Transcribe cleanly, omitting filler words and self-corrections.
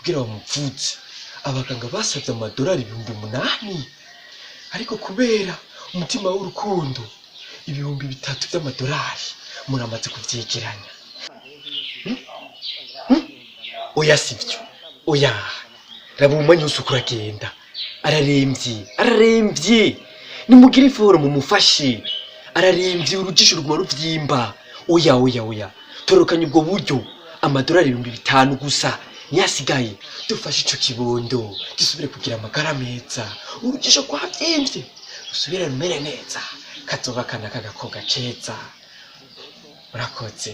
Kugira bamuvuze, abaganga basabye amadolari 8000, ariko kubera umutima w'urukundo, 3000 by'amadolari muramaze kuvyegeranya. Oya, sivyo, oya. Raba umwanya wose uko uragenda, araremvye, araremvye. Nimugire effort mumufashe, araremvye, urujisho ruguma ruvyimba. Oya, oya, oya, torokanye ubwo buryo. Amadolari 5000 gusa niyo asigaye. Dufashe ico kibondo gisubire kugira amagara meza, urujisho rwavyimvye rusubire rumere neza, kazoba kana k'agakobwa keza. Murakoze.